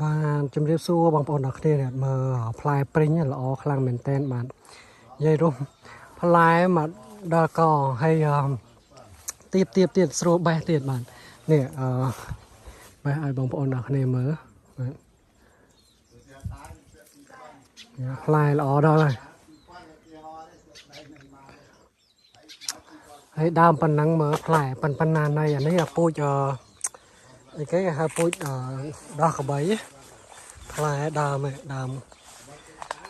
បាទជំរាបសួរបងប្អូនអរគ្នាអ្នកមើលផ្លែព្រីងល្អខ្លាំងមែនទែនបាទនិយាយរួមផ្លែមកដល់កហើយទៀបទៀបទៀតស្រួលបេះទៀតបាទនេះអឺបេះឲ្យបងប្អូនអរគ្នាមើលបាទផ្លែល្អដល់ហើយហើយដើមប៉ុណ្ណឹងមើលផ្លែប៉ុណ្ណាណៃអានេះអាពូជអីគេហៅពូជដោះកបីផ្លែដើមដើម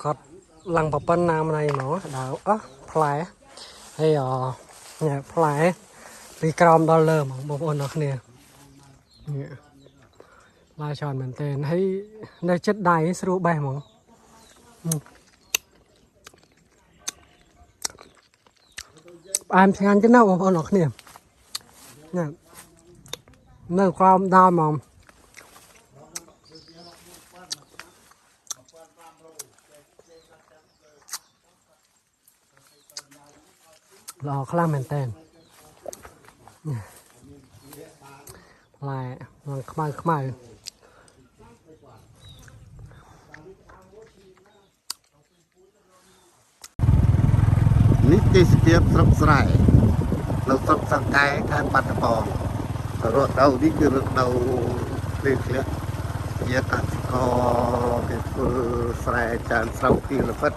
គាត់ឡើងប៉ុណ្ណាម្នៃហ្មងដើមអស់ផ្លែហើយអផ្លែពីក្រោមដល់លើហ្មងបងប្អូនអរគ្នានេះផ្លែច្រើនមែនទែនហើយនៅចិត្តដៃស្រួលបេះហ្មងផ្អែមឆ្ងាញ់ទៅណាបងប្អូនអរគ្នានេះនៅក្រោមដើមហ្មងល្អខ្លាំងមែនតើផ្លែឡើងខ្មៅខ្មៅនេះទេសភាពស្រុកស្រែនៅស្រុកសង្កែខេត្តបាត់ដំបងរដូវនេះគឺរដូវភ្លៀងធ្លាក់ជាកសិករគេធ្វើស្រែចានស្រូវពីលពិត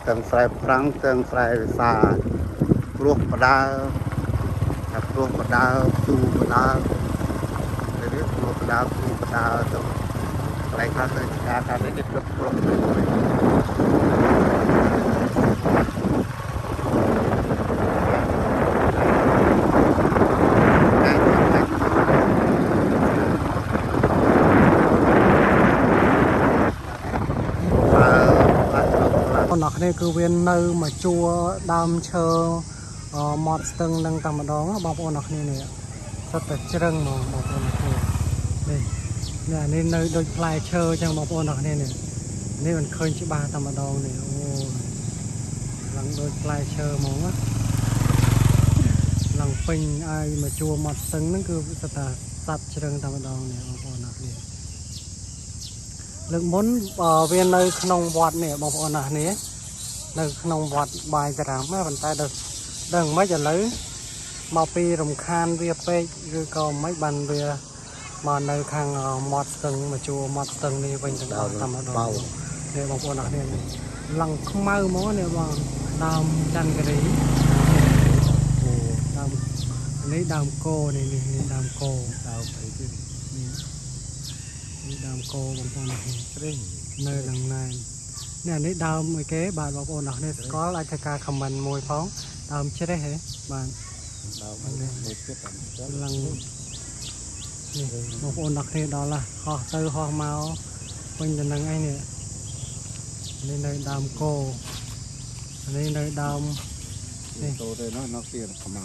ទាំងស្រែប្រាំងទាំងស្រែវិសាព្រោះបដើថាព្រោះបដើទូបដើទៅនេះព្រោះបដើទូបដើទៅកន្លែងខ្លះទៅការថានេះគេព្រោះអ្នកគ្នាគឺវានៅមកជួរដើមឈើមាត់ស្ទឹងនឹងតែម្ដងបងប្អូនអ្នកគ្នានេះសុទ្ធតែជ្រឹងហ្មងបងប្អូនអ្នកគ្នានេះនេះអានេះនៅដូចផ្លែឈើចឹងបងប្អូនអ្នកគ្នានេះនេះមិនឃើញច្បាស់តែម្ដងនេះអូឡើងដូចផ្លែឈើហ្មងណាឡើងពេញឲ្យមកជួរមាត់ស្ទឹងហ្នឹងគឺសុទ្ធតែសត្វជ្រឹងតែម្ដងនេះបងប្អូនអ្នកគ្នាលើកមុនវានៅក្នុងវត្តនេះបងប្អូនអ្នកគ្នានៅក្នុងវត្តបាយតារាមប៉ុន្តែដឹងមិនឥឡូវមកពីរំខានវាពេកឬក៏មិនបានវាមកនៅខាងមាត់ស្ទឹងមកជួរមាត់ស្ទឹងនេះវិញទាំងអស់តែម្ដងនេះបងប្អូនអ្នកគ្នាឡើងខ្មៅហ្មងនេះបងដើមចន្ទគិរីអូដើមនេះដើមគោនេះនេះដើមគោដើមអីទៀតនេះនេះដើមគោបងប្អូនអ្នកគ្នានៅឡើងណែននេះនេះដើមអីគេបាទបងប្អូនអ្នកនេះស្គាល់អាចធ្វើការ comment មួយផងដើមជ្រេះហ៎បាទដើមនេះមួយទៀតឡើងនេះបងប្អូនអ្នកគ្នាដល់ហោះទៅហោះមកវិញទៅនឹងអីនេះនេះនៅដើមគោនេះនៅដើមនេះទៅទៅនោះនោះទៀតខ្មៅ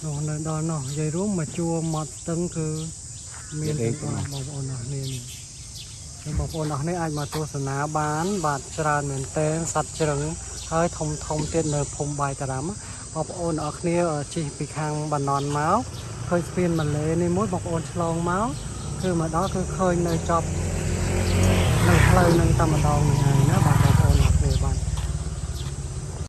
នោះនៅដល់នោះនិយាយរួមមកជួរមាត់ស្ទឹងគឺមានទាំងអស់បងប្អូនអ្នកគ្នានេះបងប្អូនអរគ្នាអាចមកទស្សនាបានបាទច្រើនមែនទែនសត្វជ្រឹងហើយធំធំទៀតនៅភូមិបាយតារាមបងប្អូនអរគ្នាជិះពីខាងបាណន់មកឃើញស្ពានម៉ាឡេនេះមួយបងប្អូនឆ្លងមកគឺមកដល់គឺឃើញនៅចប់នៅផ្លូវនឹងតែម្ដងនេះហើយណា